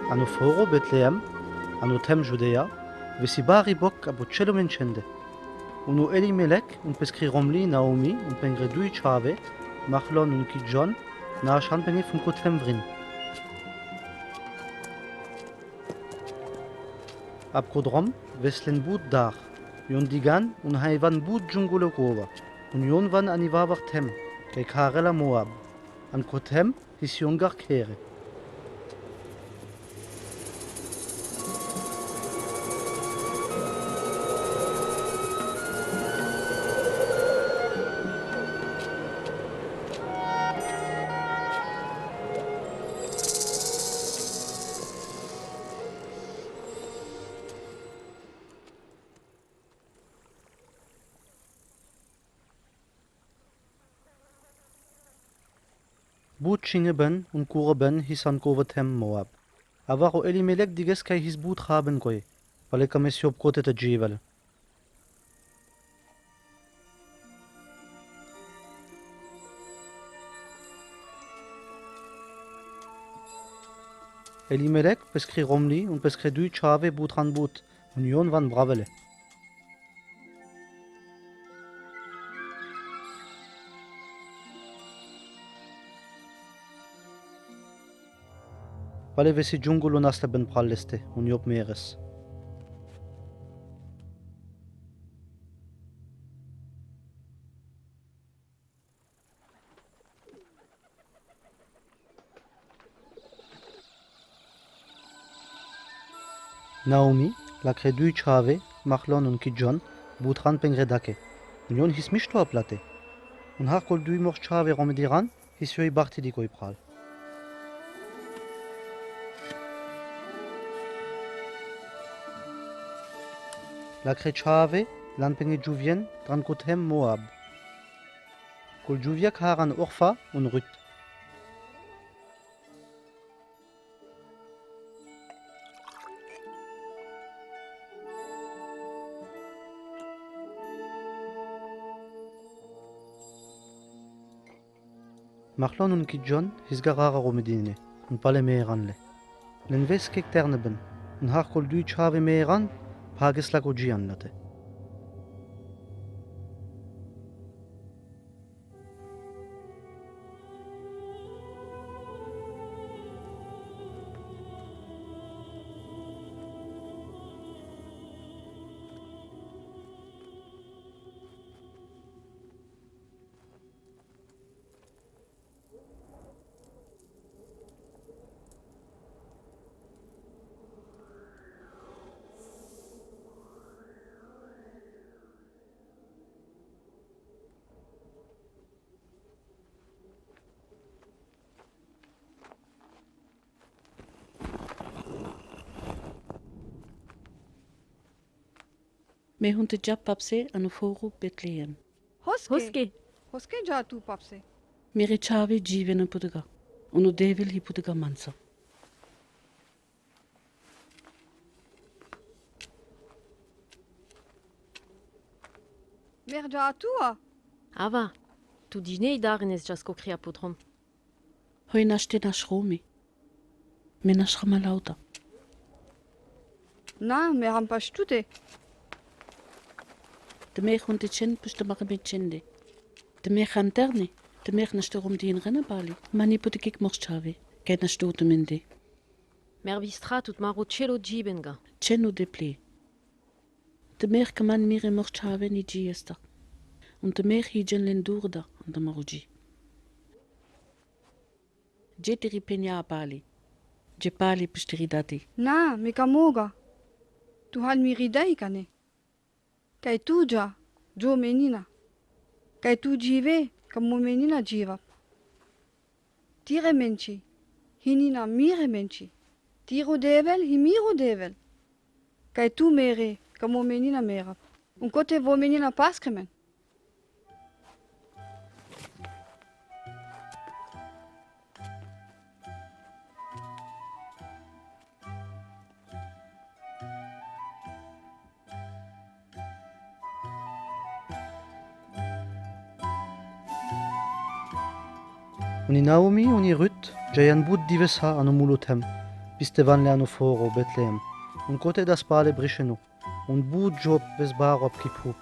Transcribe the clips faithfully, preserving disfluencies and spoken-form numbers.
Ano fôro Betlém, ano tem Judéa, vêsi bari bok a bo tchèlo mentchènde. Unó Elimelek, un pèskri romli Naomi, un pèngre dui tchave, Mahlon, un Kidjon, nahan pèngre fum ko tem vrin. Ab ko drom, vêslèn bout d'ar, yon digan, un hayvan bout djungolo kova, un yonvan a ni vavar tem, kay karela Moab, an ko tem, his yongar kere. Bout chinge bën, un koure bën, his an kova tem Moab. Avar o Elimelek digèt kay his bout raben koy, pale kame si ôp kote te djivel. Elimelek, pèskri romli, un pèskre dui tchave bout ran bout, un yonvan bravele. Pale vêsi djungolo nasle bën praleste, un yôp meres. Naomi, lakre dui tchave, Mahlon un Kidjon, bout ran pèngre dake. Un yon his michto a plate. Un harkol dui mor tchave romedi ran, his yoi barti di koy pral. Lakre tchave, lan pèngre djouvien, dran ko tem Moab. Kol djouvia karan Orfa, un Rut. Mahlon un Kidjon, his ga rara romedi ne, un pale meran le. Len vês kèk terne bën, un harkol dui tchave meran, pagès la ko djian late. Me hunte djap papse ano fôro Betlém. Hoske? Hoske? Hoske djatu papse? Mere tchave djive ne putega. Unó devel hi putega mansa. Mer djatu a? Ava, tu djinei darenes djasco cria podrom. Hoi nachte naš Romi. Me naš Ramalauta. Na, me ram pas tute. Te mer hunte tchen pus te mare me tchende. Te mer hanterne, te mer naš te rom di in rena bali. Mani pute kik mor tchave, kay naš te utemende. Mer bistra tut maro tchelo djibenga. Tcheno de ple. Te mer kaman mire mor tchave ni dji esta. Un te mer hi djen len durda, un te maro dji. Dje te ripenia a pali. Dje pali pus te ridati. Na, me ka moga. Tu hal mi ridai kane. Kay tu dja, djo menina. Kay tu djive, ka mo menina djivap. Ti remenchi, hi nina mi remenchi. Ti ro devel, hi mi ro devel. Kay tu mere, ka mo menina merap. Un kote vo menina paskremen. Uni Naomi, uni Rut, djayan bout divès ha ano molo tem. Pistevàn le ano fôr o Betleem, un kote da spale brišeno, un but Džob bez baro ap Kipup.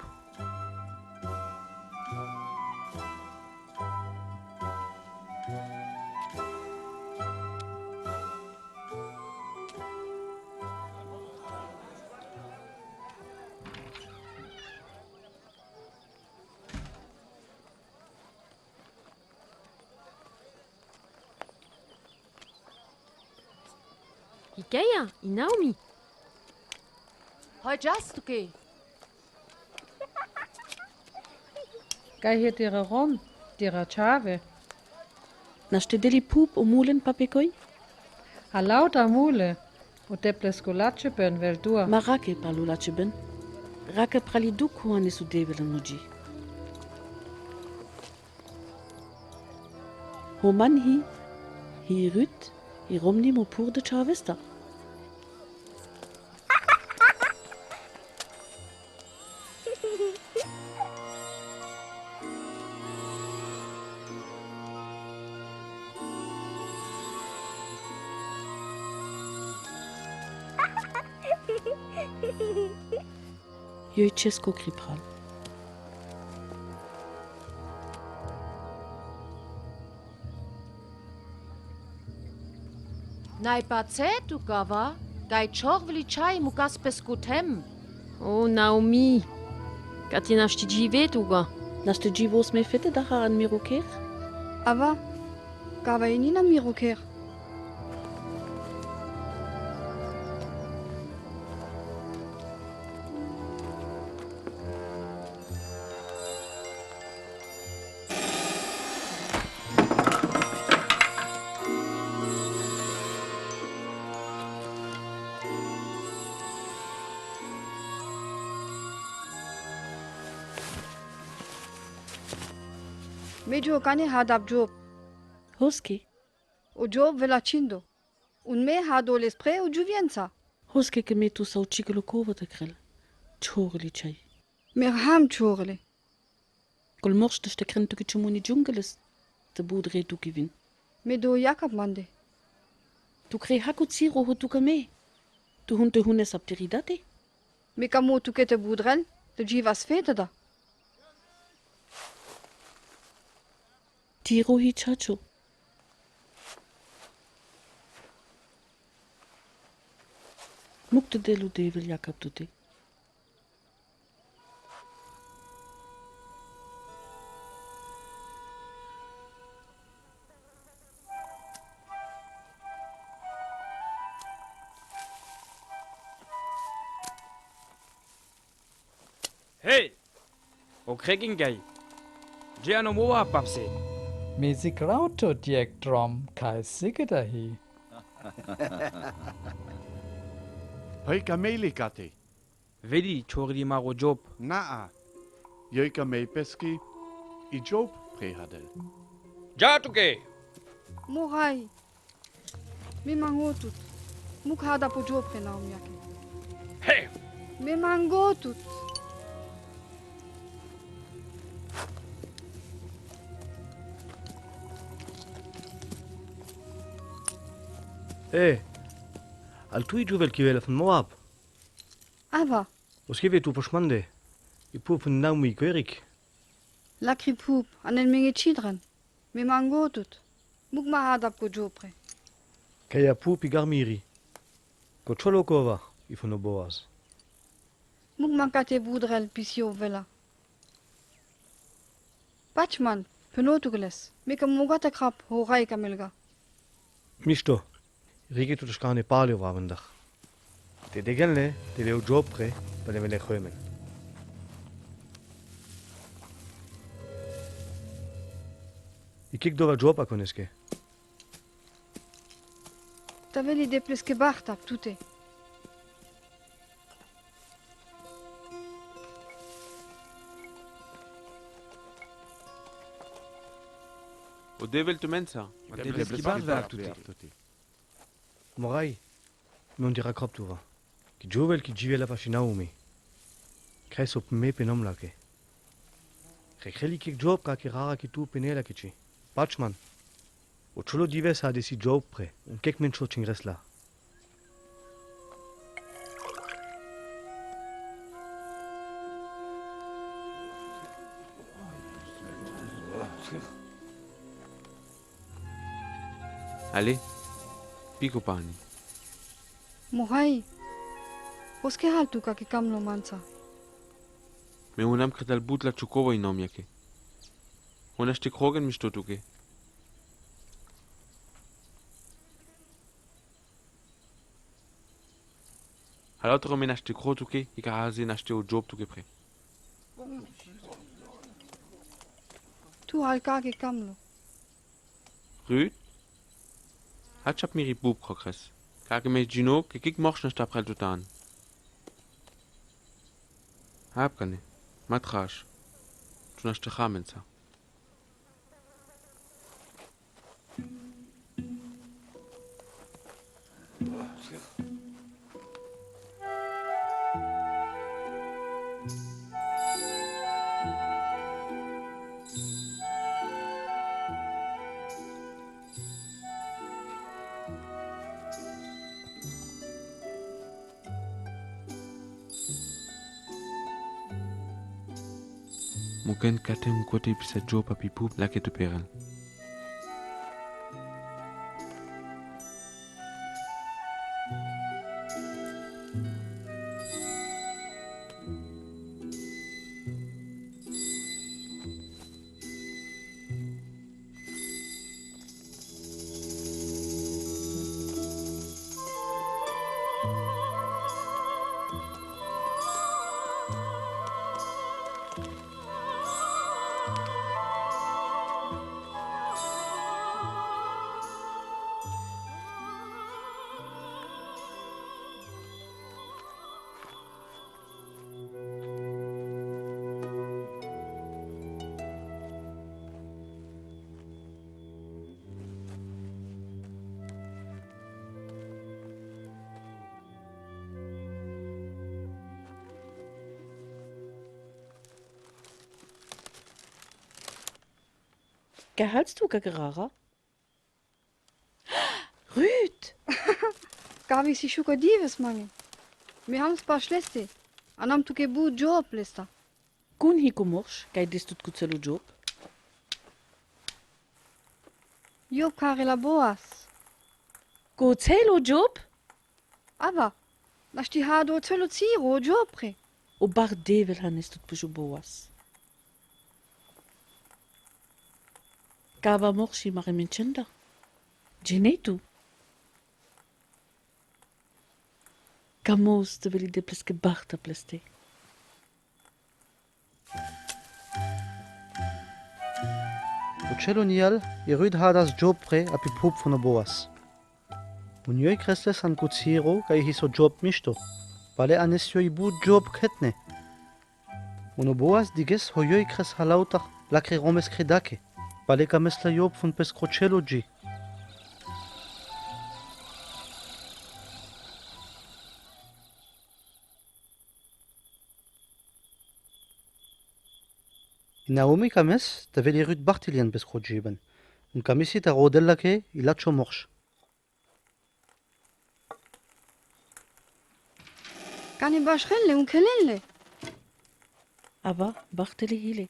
Ikeja, i Naomi. Hoj, džas tu ke? Kaj je tira rom, tira čave. Naš te deli Pup o mulen, papekoj? A lauta mule, o te plesko lačeben vel dua. Ma rake pa lu lačeben. Rake prali duk ho ane su devel an mudži. Ho man hi, hi rut, i romni mo pur de čavesta. Joj, česko kripral. Naj pa ce tu kava, kaj čorveli čaj mu kas peskuthem. O, Naomi, ka ti našti džive tu ga. Našti dživo sme fete da haran mi ruker? Ava, kava i nina mi ruker. Međo kane hadap Džob. Hoske. O Džob vela čhindo. Un me hado lespre o džuvjenca. Hoske ke me tu sa o čikolo kova te krel. Čoreli čaj. Me rham čoreli. Kol morš te štekren tu ki čumuni džungeles, te budre tu ki vin. Me do jakap mande. Tu kre hako ciro ho tu ka me. Tu hun te hunes ap te ridate. Me kamo tu ke te budrel, te dživas fete da. Tiro hi čačo. Muk te delu devel jakap tute. Hej! O kre gingaj. Dže ano Moab apse. Mi si krauto, djek drom, kaj si geda hi. Hej, kameli kate. Vedi, čoreli maro Džob. Naa. Joj, kamej peski i Džob prehadel. Dža tuke! Moraj. Me mango tut. Muk hada po Džob pre, Naomi ake. He! Me mango tut. E, al tu i džuvel ki vela fo Moab? Ava. Oske ve tu pošmande? I Pup fo Naomi i kverik. Lakri Pup, anen menge čidren. Me mango tut. Muk ma hadap ko Džob pre. Kaja Pup i garmiri. Ko čolo kova i fo no Boaz. Muk ma kate budrel pis jo vela. Pač man, penotu gles. Me ka moga te krap, ho raj kamelga. Mišto. Riki tu te škane pali o vavendar. Te degen le, te le o Džob pre, pa le vele hojmen. I kik dova Džob akoneske? Ta veli de pleske barta, tute. O Devel tumenca. Moraj, non dira krop tuva. Ki džuvel ki dživela faši Naomi. Kres op me pe nom lake. Rekreli kek Džob ka ki rara ki tu penela ki či. Pačman. O čolo dive sa de si Džob pre, un kek men člo čingres la. Alè, piko pani. Morai, poske hal tu kake kamlo manca? Me unam kretal but la čukovo i nom jake. Ona šte krogen mi što tuke. Hal otro me našti kro tuke, i ka hazi našti o džop tuke pre. Tu hal kake kamlo. Rut? Hačap miri bup krokres. Kake me džino, ke kik morš našta prel tutan. Hapkane, matraš. Tu našti hamenca. Mo ken kate un kote pisa džop a pi bup lake tu perel. Ka hals tu, kake rara? Rut! Ka vi si šuko dives, mange. Me ham spas leste. Anam tuke but džop lesta. Kun hi ko morš, kaj des tut kucelo džop? Jop kare la Boas. Kucelo džop? Aba, našti ha do celo ciro džop pre. O bar Devel hanes tut pušu Boas. Kava morši mare menčenda. Džene tu. Kamos te veli de pleske barta pleste. O čelo nial i Rut hadas džop pre a pi pup fono Boas. Unjoj kresles an kuciro kaj hi so džop mišto. Pale anes joj but džop kretne. Ono Boas diges ho joj kres ha lautar lakre romes kredake. Pale ka mes la jop fon pes kročelo dži. I Naomi ka mes te veli Rut bartilien pes krodžiben. Un ka misi ta rodel lake i lačo morš. Kane baš ren le, un kelen le. Aba, bartele hile.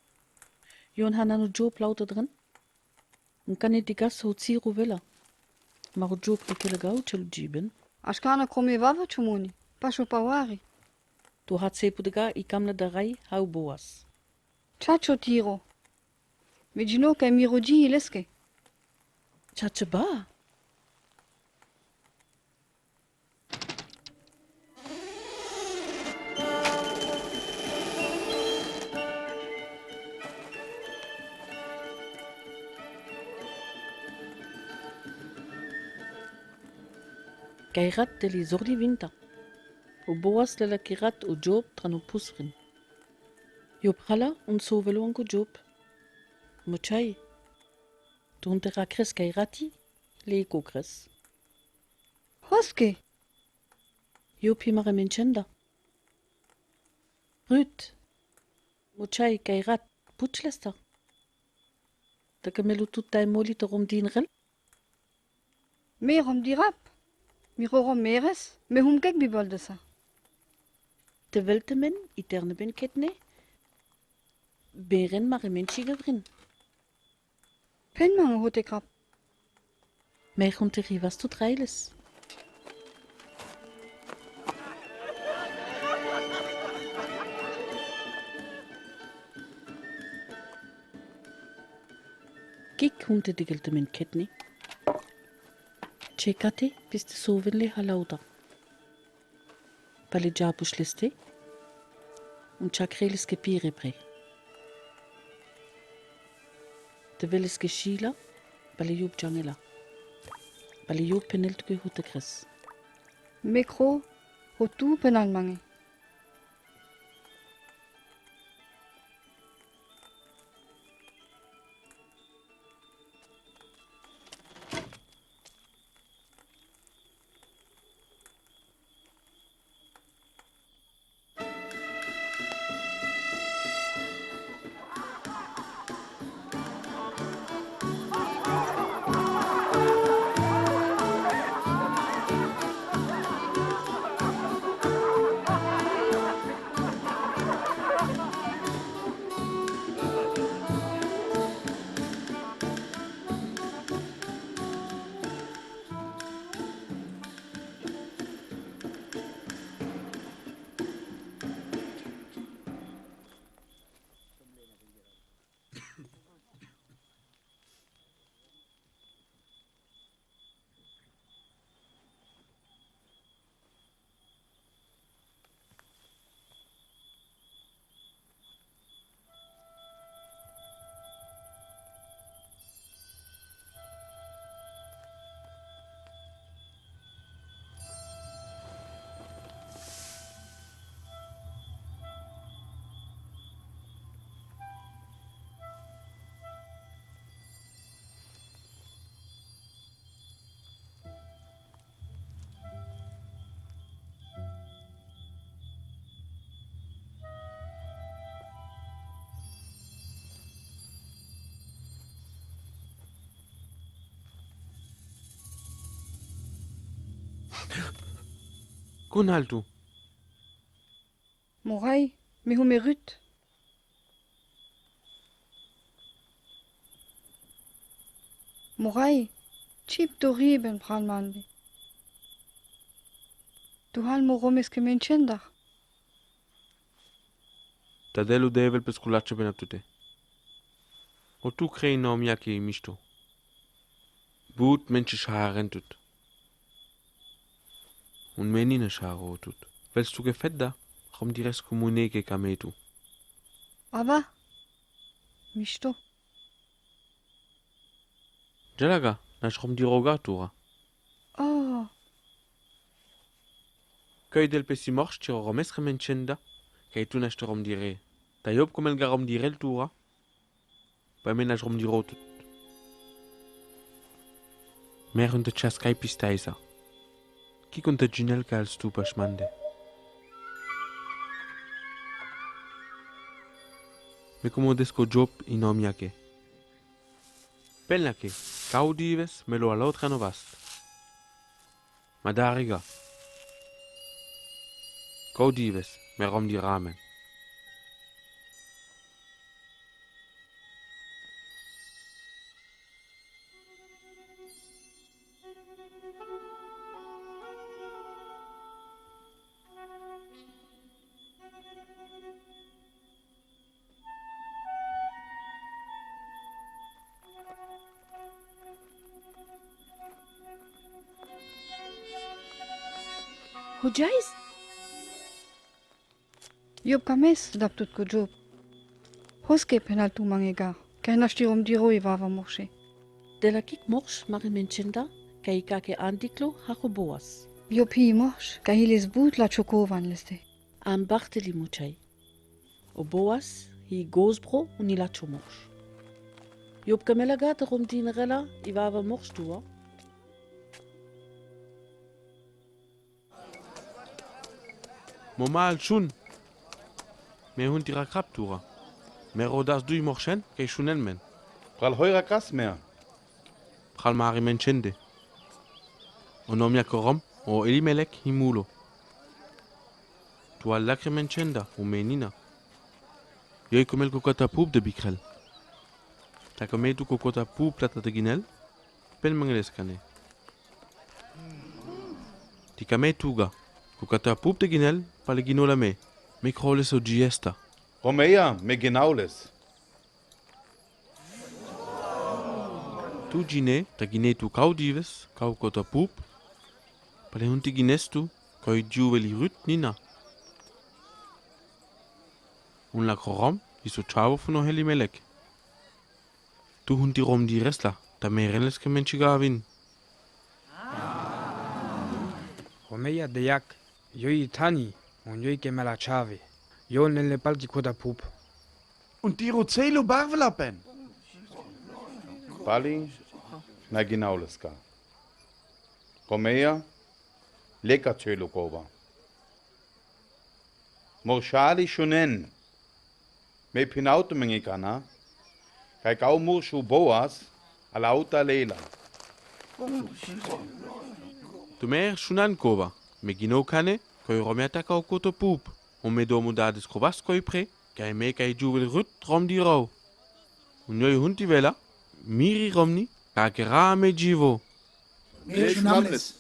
Jon ha nano džop laut adren. Un kane digas ho ciro vela. Mar o džop ke kele gau čelo džiben. Aš kana krome vava čomoni, pašo pavare. Tu ha cepu dega i kamla da raj ha o Boas. Čačo tiro. Me džino kaj mi rodži leske. Čače ba. Kaj rat te li zorli vinta. O Boas le lake rat o džop tran o pusrin. Jop hala un sovelo anko džop. Mo čaj. Tu un te rakres kaj rati, le i kokres. Hoske? Jop hi mare menčenda. Rut. Mo čaj kaj rat, puč lesta. Te ke melu tut taj moli te rom din rel. Me rom di rap. Mi ro rom meres, me hum kek bi bol de sa. Te vel te men, i terne ben ketne. Beren mare men čigavrin. Pèn mangé hôte krab. Mé hont i riva sot rèiles. Kik hont i digèl te mèn kètni. Tjé kate, pis te sôven le halauda. Pale djapus leste, un tjakre leske pire pre. Te veleske šila, pale jop djangela. Pale jop penel tuke hute kres. Mekro, hotu penal mange. Konal tu? Morai, me home rut. Morai, tip d'oribel, pral mande. Tu hal mo romeske mèn tchendar. Tadelo devel pe scolatse ben a tute. O tu crei in om Yake, Misto? But mèn ce charen tut. Un mèn ina charo tut. Vèlstu che fedda? Rom dirès cumune che cametu. Ava, Misto. Gelaga, nas rom diroga tura. Oh. Cui del pesi mors ci ro romesre mèn tchenda, che tu nas te rom dire. Ta job come el ga rom dire el tura. Poi me nas rom diro tut. Mer un te chascai pistaisa. Chi contaginel che al stupa, mande. Me comodesco job in om Yake. Penla che, caudives, me lo alotran o vast. Madariga. Caudives, me rom di ramen. Ho djais? Job cames, daptut co job. Hoske penal tu mange gar, che nas ti rom diro i vava morse. De la chic mors, mari mèn tchenda, che i cache andiclo, haco boas. Job hi mors, che hi les but la chocovan leste. Am Barteli muchai. O boas, hi gosbro, un i la chomors. Job camela gata rom dinerela, i vava mors tua. Mo mal chun. Me hun tira crap tura. Me rodas dui morsen, che chunel men. Pral hoi rakas mea. Pral mari mèn tchende. O nom Yake rom, o Elimelek hi mulo. Tu al lacre mèn tchenda, o menina. Joi comel cocata pup de bicrel. Ta ka mètu ko kota pupla ta teginel, pèn mangles kanè. Ti ka mètu ga, ko kota pup teginel, pale gino la mè, mè kroles o djiesta. Romeia, mè ginaules. Tu djinè, ta ginè tu kau dives, kau kota pup, pale hunti ginèstu, koi djuvel i rut nina. Un la krorom, i so čavo funo Helimelek. Tu hunti rom di resla, ta meren leske menčigavin. Romeia dejak, joi i tani, un joi ke mela čave. Joi nen le pal ki kota pup. Un tiru celu barvlapen. Pali, na ginauleska. Romeia, leka celu kova. Mor šali šunen. Mè pinaut menge kana, kaj kau muršu Boas, a la auta lela. Tu mer šunan kova, mè gino kanè, koj Romeia ta kau koto pup, un mè domu dades kovas koj pre, kaj mè kaj djuvel rut rom di rau. Un joj hunti vela, miri romni, kaj kera mè dživo. Mè šunamles.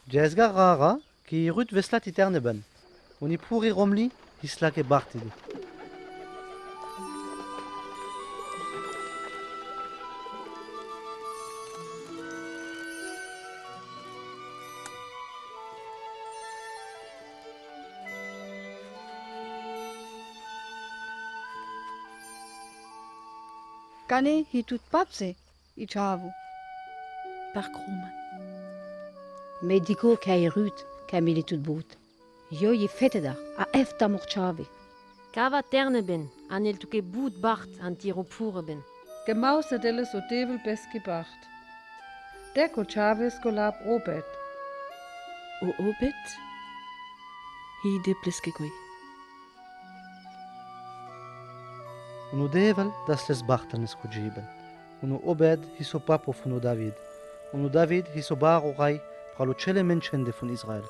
Djezga rara ki i rut vesla ti terneben, un i puri romli hislake bartidi. Kanè hi tut papse i čavo. Par kroman. Mè diko kaj rut kaj mili tut but. Joj i fetedar a efta mor čave. Kava terneben, anel tuke but bart an tiru pureben. Ke mause deles o tevel peske bart. Dek o čave skolap obed. O obed, hi de pleske koj. Unu devel dasles bartelnes ko džiben. Unu obed hi so papo funo David. Unu David hi so baro raj pralo čele menčende fun Izrael.